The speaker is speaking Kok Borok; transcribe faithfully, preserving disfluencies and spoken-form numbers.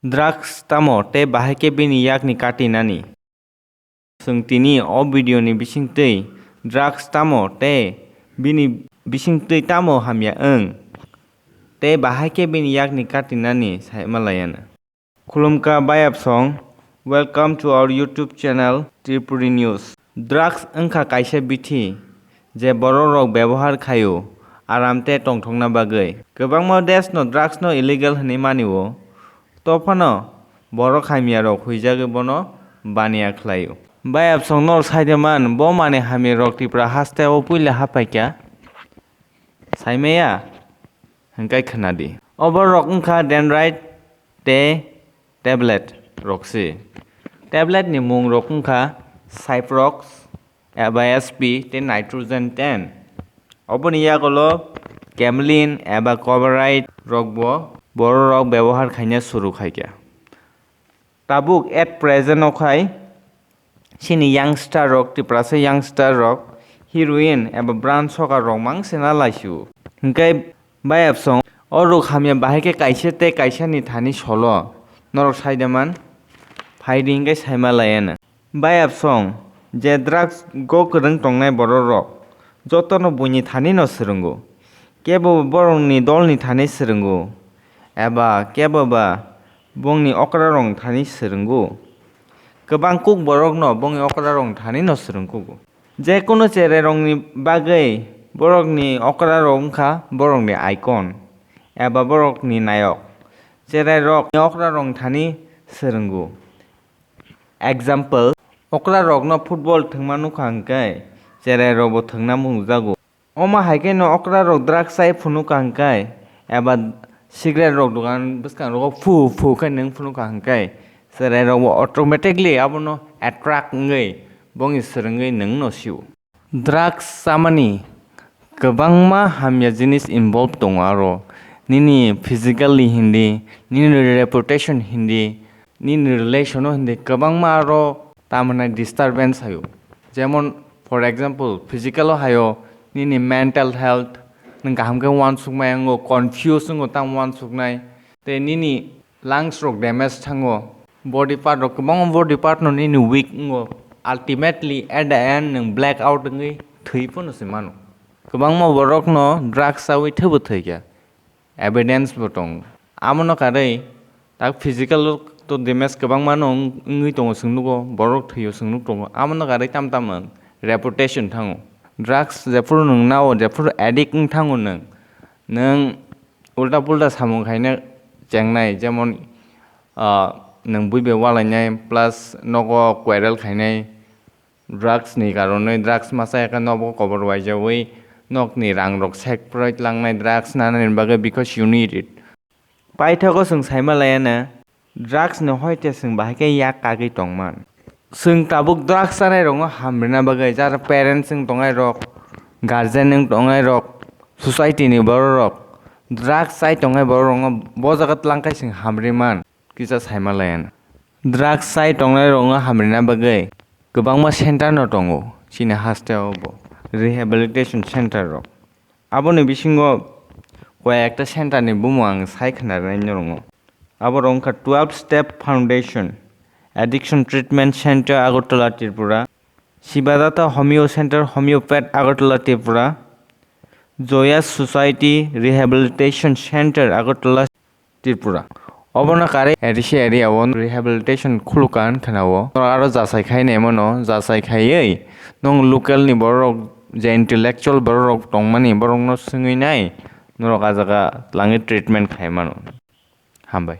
Drugs tamo tei bahai khe bini yakni katinani? Chwng tini o video ni bisingtwi drugs tamo tei bini bisingtwi tamo hamya wng tei bahai khe bini yakni katinani saima laiano. Khulumkha bayapsong, welcome to our YouTube channel Tripuri News. Drugs wngkha kaisa bithi je borok rok bebohar khaio aram tei tongthokna bagwi. Kwbangma desh no drugs no illegal hwnwi manio, tophano borok hamya rok huijagwi bono baniya khlaio. Bayapsong nor saide man bo mani hamya rok Tripura haste o puila haphaikha. Saimaya? Hingkai khwnadi. Obo rok wngkha dendrite tei tablet rok se. Tablet ni mung rok wngkha Cyprox eba S P tei Nitrogen ten. Oboni yagulo Camelin eba Coveride rok bo borok rok bebohar khaina suru khaikha. Tabuk at present o khai chini youngster rok, Tiprasa youngster rok heroin eba brown sugar rok mang sena laisio. Hingke bayapsong o rok hamya bahai khe kaisa tei kaisa ni thani solo norok saide man phaidi hingke saima laiano. Bayapsong je drugs go kwrwng tongnai borok rok jotono buini thani no swrwngo, kebo borokni dolni thani swrwngo eba kebo ba bongni okra rok thani swrwngo. Kwbang kuk borokno bongni okra rok thani no swrwng kugo. Je kunu cherai rokni bagwi borokni okra rok wngkha borokni icon eba borokni nayok. Cherai rokni okra rok thani swrwngo. Example, okra rokno football thwngma nukha hwnkhe cherai rokbo thwngna muchungjago. Omo hai khe no okra rok drugs chai phunukha hwnkhe eba cigarette rok dogan bwskang rogo phu phu khe nwng phunukha hwnkhe cherai rokbo automatically abono attract wngwi bongni swrwngwi nwng no sio. Drugs chamani kwbangma hamya jinis involve tongo aro nini physically hindi, nini reputation hindi, nini relation o hindi kwbangma aro tamhinai disturbance hayo. Jemon for example physical o hayo nini mental health nwng kaham khe uansukmai wngo, confuse wngo tamo uansuknai tei nini lungs rok damage thango, body part rok kwbangma body part no nini weak wngo, ultimately at the end nwng black out wngwi thwi phano se mano. Kwbangma borok no drugs chawi thwibo thwikha. Evidence bo tongo. Amo no karwi tak physical to damage kwbangma no wng-, wngwi tongo chwng nugo, borok thwio chwng nuk tongo. Amo no karwi tam tam nwng reputation thango. Drugs jephuru nwng nao, jephuru addict wng thango nwng, nwng ulta pulta samung khaina chengnai, jemon, ah, nwng bui bai ualainai plus nogo quarrel khainai. Drugs ni karonwi drugs masa ya khe nogo kobor waijawi nokni rang rok sek phroi tlangnai drugs nanani bagwi because you need it. Paithago chwng saima laiya na drugs ni hoite chwng bahai khe yak kagwi tongman. Chwng tabuk drugs chanai rokno hamrina bagwi jara parents wng tongnai rok, guardian wng tongnai rok, society ni borok rok drugs chai tongnai borok rokno bo jaga tlang khe chwng hamri man. Kisa saima laiya na. Drugs chai tongnai rokno hamrina bagwi kwbangma center no tongo chini haste o bo rehabilitation center rok. Aboni bisingo koi ekta center ni bumung ang sai khna rwnai norokno. Abo rok wngkha twelve Step Foundation, Addiction Treatment Center Agartala Tripura, Sibadata Homeo Center Homeopath Agartala Tripura, Joya Society Rehabilitation Center Agartala Tripura. Obono karwi A D C area o rehabilitation khulukha wng khna o. Norok aro jasai khai naimano, jasai khaiwi nong local ni borok rok je intellectual borok rok tongmani borok no swngwi nai norok ah jaga twlangwi treatment khai mano. Hambai.